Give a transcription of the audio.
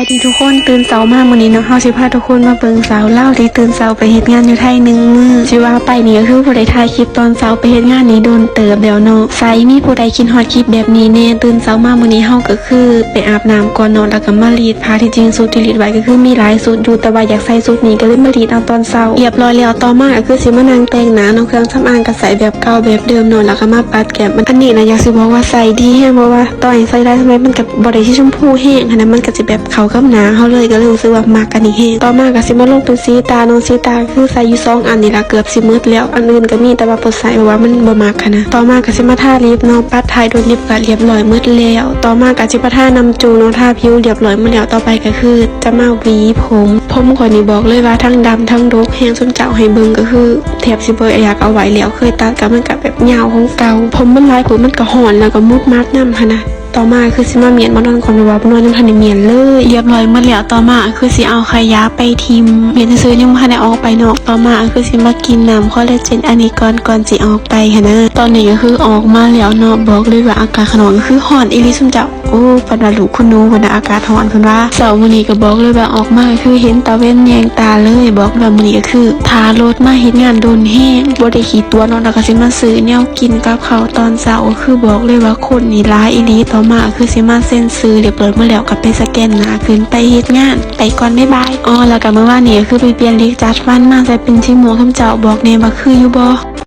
ສະບາຍດີທຸກຄົນ, ຕື່ນເຊົ້າມາມື້ນີ້ເນາະ ເຮົາຊິພາທຸກຄົນມາເບິ່ງສາວລາວທີ່ຕື່ນເຊົ້າໄປເຮັດງານຢູ່ໄທໜຶ່ງມື້. ຊິວ່າໄປນີ້ກໍຄືບໍ່ໄດ້ຖ່າຍຄລິບຕອນເຊົ້າໄປເຮັດງານນີ້ດົນເຕີບແລ້ວເນາະ. ໃສມີຜູ້ໃດຄິດຮອດຄລິບແບບນີ້ແດ່? ຕື່ນເຊົ້າມາມື້ນີ້ເຮົາກໍຄືໄປອາບນ້ຳກ່ອນເນາະ ແລ້ວກໍມາລີດຜ້າ. ທີ່ຈິງຊຸດທີ່ລີດໄວ້ກໍຄືມີຫຼາຍຊຸດຢູ່ ແຕ່ວ່າຢາກໃສ່ຊຸດນີ້ກໍເລີຍມາລີດເອົາຕອນເຊົ້າ. ລຽບຮ້ອຍແລ້ວ ຕໍ່ມາກໍຄືຊິມານັ່ງແຕ່ງໜ້າເນາະ, ເຄື່ອງສຳອາງກໍໃສ່ແບບເກົ່າແບບເດີມເນາະ ແລ້ວກໍມາປັດ ແກ້ມ. ອັນນີ້ນະ ຢາກຊິບອກວ່າໃສ່ດີແຮງ ເພາະວ່າຕໍ່ໃຫ້ໃສ່ໄດ້ສ່ຳໃດ ມັນກໍບໍ່ໄດ້ສີຊົມພູແຮງຫັ້ນນະ, ມັນກໍຊິແບບເຂົ້າກັບໜ້າເຮົາເລີຍ ກໍເລີຍຮູ້ສຶກວ່າມັກອັນນີ້ແຮງ. ຕໍ່ມາກໍຊິມາລົງເປັນສີຕາເນາະ, ສີຕາກໍຄືໃສ່ຢູ່ສອງອັນນີ້ລະ ເກືອບຊິໝົດແລ້ວ, ອັນອື່ນກໍມີ ແຕ່ວ່າບໍ່ໃສ່ ເພາະວ່າມັນບໍ່ມັກຫັ້ນນະ. ຕໍ່ມາກໍຊິມາທາລິບເນາະ, ປັດທ້າຍດ້ວຍລິບກໍລຽບຮ້ອຍໝົດແລ້ວ. ຕໍ່ມາກໍຊິມາທານ້ຳຈຸເນາະ, ທາຜິວລຽບຮ້ອຍໝົດແລ້ວ. ຕໍ່ໄປກໍຄືຈະມາຫວີຜົມ, ຜົມຂ້ອຍນີ້ບອກເລີຍວ່າທັງດຳທັງດົກແຮງ, ຊຸມເຈົ້າໃຫ້ເບິ່ງກໍຄື ແທບຊິບໍ່ຢາກເອົາໄວ້ແລ້ວ, ເຄີຍຕັດກໍມັນກໍແບບຍາວຂອງເກົ່າ. ຜົມມັນຫຼາຍໂພດ ມັນກໍຮ້ອນ ແລ້ວກໍໝຸດໝັດນຳຫັ້ນນະ. ຕໍ່ມາຄືຊິມາມ້ຽນ, ບໍ່ນອນນຳເພິ່ນນີ້ມ້ຽນເລີຍ. ລຽບຮ້ອຍໝົດແລ້ວ, ຕໍ່ມາຄືຊິເອົາຂະຫຍະໄປຖິ້ມ, ມ້ຽນຊື່ໆ ຍັງບໍ່ທັນໄດ້ອອກໄປນອກ. ຕໍ່ມາຄືຊິມາກິນນ້ຳຄອລລາເຈນອັນນີ້ກ່ອນ ກ່ອນຊິອອກໄປຫັ້ນນະ. ຕອນນີ້ກໍຄືອອກມາແລ້ວເນາະ, ບອກເລີຍວ່າອາກາດຂ້າງນອກກໍຄືຮ້ອນອີ່ຫຼີ ຊຸມເຈົ້າ. ໂອ້ ເພິ່ນວ່າລູກຄຸນໜູ ເພິ່ນວ່າອາກາດຮ້ອນເພິ່ນວ່າ. ເຊົ້າມື້ນີ້ກໍບອກເລີຍວ່າອອກມາຄືເຫັນຕາແວ່ນແຍງຕາເລີຍ, ບອກວ່າມື້ນີ້ກໍຄືຖ້າລົດມາເຮັດງານດົນແຮງ ບໍ່ໄດ້ຂີ້ຕົວະເນາະ, ແລ້ວກໍຊິມາຊື້ແນວກິນກັບເຂົ້າຕອນເຊົ້າ. ກໍຄືບອກເລີຍວ່າຄົນນີ້ຫຼາຍອີ່ຫຼີ. ຕໍ່ມາກໍຄືຊິມາເຊັນຊື່ລຽບຮ້ອຍໝົດແລ້ວ ກໍໄປສະແກນໜ້າ ຂຶ້ນໄປເຮັດງານ. ໄປກ່ອນ ບາຍບາຍ. ອໍ ແລ້ວກໍມື້ວານນີ້ກໍຄືໄປປ່ຽນເຫຼັກຈັດຟັນມາໃສ່ເປັນສີມ່ວງ ຊຸມເຈົ້າບອກແດ່ວ່າຄືຢູ່ບໍ່?